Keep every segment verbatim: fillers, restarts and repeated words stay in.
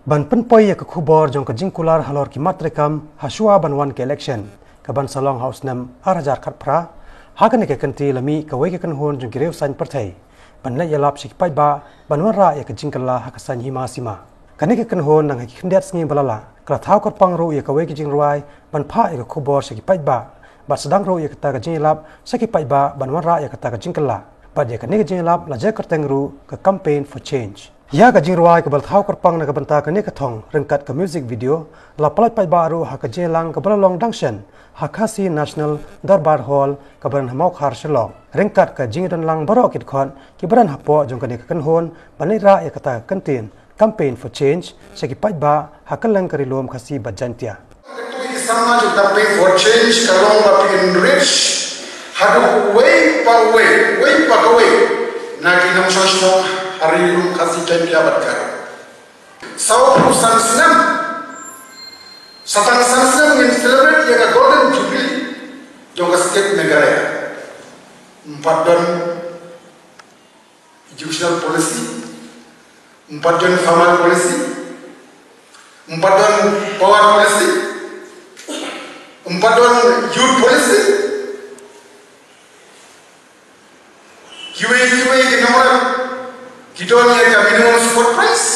Ban pynpoi ïa ka khubor jong ka jingkular halor ki mat treikam ha shuwa ban wan ka election ka ban sa long ha u snem ar hajar khatphra, ha kane ka kynti la mih kawei ka kynhun jong ki riew saiñ pyrthei ban leit ïalap sha ki paidbah ban wanrah ïa ka jingkylla ha ka saiñ hima sima. Kane ka kynhun nang ha ki khyndiat sngi ba la lah ka la thaw kyrpang ruh ïa kawei ka jingrwai ban phah ïa ka khubor sha ki paidbah bad sdang ruh ïa kata ka jingïalap sha ki paidbah ban wanrah ïa kata ka jingkylla. Bad ïa kane ka jingïalap la jia kyrteng ruh ka Campaign for Change. Ïa ka jingrwai kaba la thaw kyrpang na ka bynta kane ka thong ryngkat ka music video la pyllait paidbah ruh ha ka jingïalang kaba la long dang shen ha Khasi National Dorbar Hall kaba don ha Mawkhar, Shillong, ryngkat ka jingïadonlang baroh ki dkhot kiba don hapoh jong kane ka kynhun ban leit rah ïa kata ka kyntien Campaign for Change sha ki paidbah ha kylleng ka Ri Lum Khasi bad Jaiñtia. Katu i samla jong Campaign for Change ka long ba phi enrich haduh uwei pa uwei, uwei pa kawei na ki nongshong shnong ha Ri Lum Khasi, Jaiñtia bad Garo. Sawphew san snem, sa tang san snem ngin celebrate ïa ka Golden Jubilee jong ka state Meghalaya. Ym pat don educational policy, ym pat don farmer policy, ym pat don power policy, ym pat don youth policy. Kiwei kiwei ki nongrep ki don ïa ka minimum support price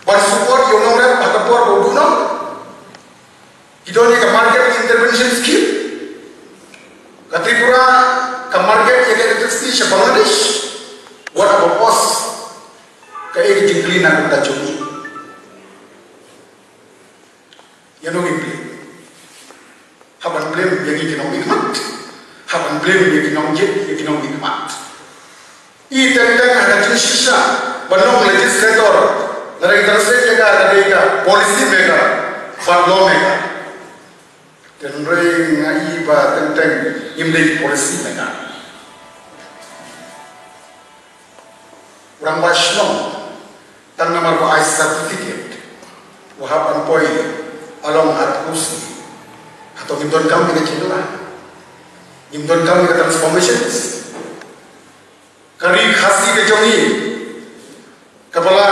ban support ïa u nongrep ha ka por ba u duh noh. Ki don ïa ka market intervention scheme. Ka Tripura ka market ïa ka electricity sha Bangladesh. What about us? Kaei ka jingkylli na ka bynta jong ngi? Ïa no ngin blame? Hap ban blame ïa ngi ki nongmihkhmat? Hap ban blame ïa ki nongjied, ïa ki nongmihkhmat? I teng teng ha ka jingshisha ban long legislator, lada ngi translate ïa ka, ka dei ka policy maker bad law maker. Hynrei nga i ba teng teng ngim dei policy maker. U rangbah shnong tang namar ba ai certificate u hap ban poi along ha Artikusi. Hato ngim donkam ïa ka jingkylla? Ngim donkam ïa ka transformations? Ka ri Khasi ka jong ngi, kaba la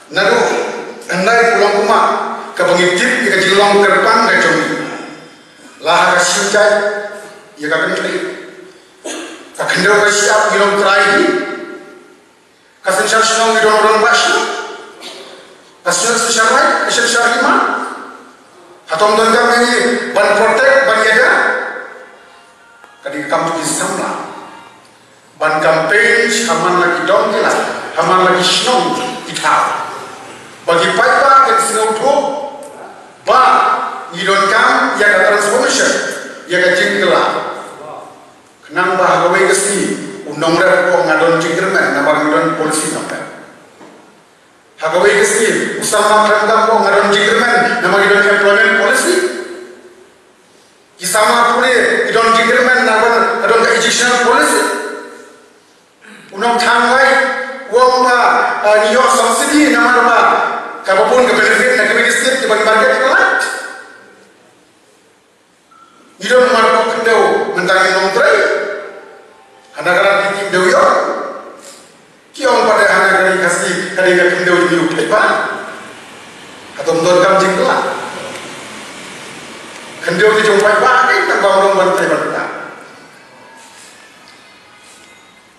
naduh hyndai u long kumba, kaba ngi tip ïa ka jinglong kyrpang ka jong ngi. La ha ka shim jait ïa ka kynthei, ka khyndew ka shyiap ngi long trai hi. Ka synshar shnong ngi don rangbah shnong. Ka synshar, synshar raij, ka synshar hima. Hato ym donkam ïa ngi ban protect, ban ïada? Ka dei ka kam jong ki samla ban campaign ha man la ki dong ki la, ha man la ki shnong ki thaw, ba ki paidbah kin sngewthuh ba ngi donkam ïa ka transformation, ïa ka jingkylla. Khnang ba ha kawei ka sngi u nongrep u ong nga don jingkyrmen namar ngi don policy nongrep. Ha kawei ka sngi u samla khlem kam u ong nga don jingkyrmen namar ngi don employment policy. Ki samla pule ki don jingkyrmen namar ka don ka educational policy. U nongthanglait u ong ba, eh, ngi ïoh subsidy namar ba kaba bun ka benefit na kawei ka state kiba ngi market ka lait. Ngi don marpoh khyndew mynta ngi nongtrei. Hana ka rat ki tim dewïong. Ki ong pat hana ka ri Khasi ka dei ka khyndew jong u paidbah. Hato ym donkam jingkylla? Khyndew ki jong paidbah dei tang ba ym long ban trei ban kylla.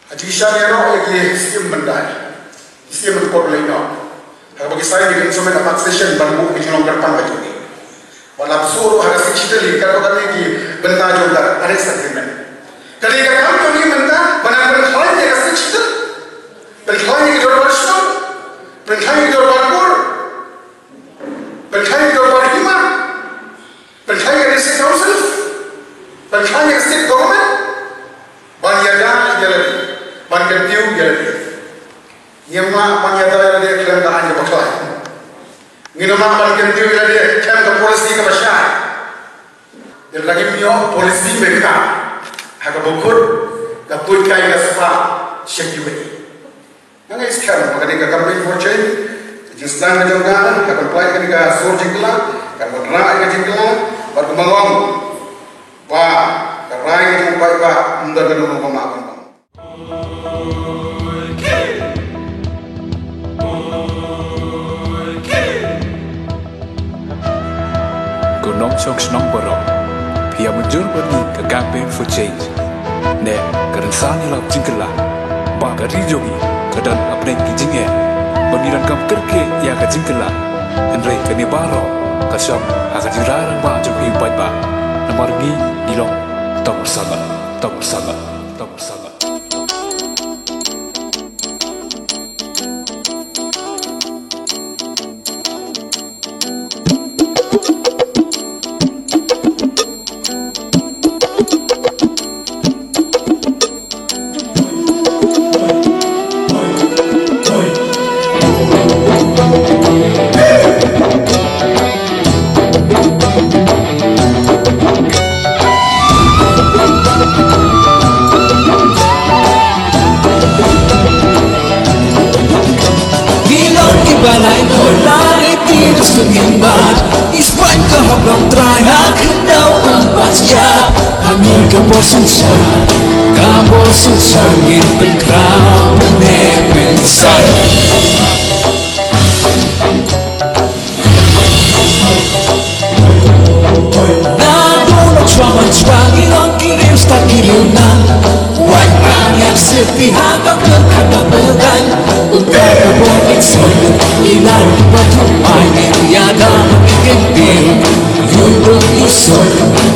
Ha jingshisha ïaroh ïa ki skim ban dai, ki skim ban por lei noh. Haba ki sign ki instrument of accession ban buh ki jinglong kyrpang ka jong ki. Wat la pynsuh ruh ha ka Sixth Schedule, katba kane ki bynta jong ka Annex Agreement. Ka dei ka kam jong ngi mynta ban pynkhlaiñ ïa ka Sixth Schedule. Pynkhlaiñ ïa ki dorbar shnong, pynkhlaiñ ïa ki dorbar kur, pynkhlaiñ ïa ki dorbar hima, pynkhlaiñ ïa ka District Council, pynkhlaiñ ïa ka State Government. Ban ïada ïa lade, ban kyntiew ïa lade. Ngim lah ban ïada ïa lade khlem da aiñ kaba khlaiñ. Ngim lah ban kyntiew ïa lade khlem da policy kaba shai. Lada ngim ïoh policy maker ha kaba kut, ka tuid kai ka spah sha kiwei. Nga ngeit skhem ba kane ka Campaign for Change, ka jingsdang ka jong ka, ka pynpoi kane ka sur jingkylla, ka wanrah ka jingkylla bad kumba long ba ka rai ka jong u paidbah ym don kano kano ba mah ban bang. Nongshong shnong baroh, phi ïa mynjur bad ngi ka campaign for change. Ne ka rynsan ïalap jingkylla ba ka ri jong ngi ka don hapdeng ki jingeh ba ngi donkam kyrkieh ïa ka jingkylla. Hynrei kane baroh ka shong ha ka jingrai rangbah jong phi paidbah. Namar ngi ngi long tang u samla, tang u samla, tang u samla. Ngi long kiba lainor lane ki da sngewbha. Ngi sngewbha ka hok long trai ha khyndew ban pas ïa. Ha ngi ka bor synshar, ka bor synshar ngin pynkhraw ne pynsan. Naduh mynshwa mynshwa ngi long ki riewstad ki riewnan. Wat nang ïa siti ha ka pyrkhat ka pyrkhat. Uta ka bor ngi soi ïa la ruh ba thymmai ngi ïa da ngi kynti. Yu ruh ngi soi.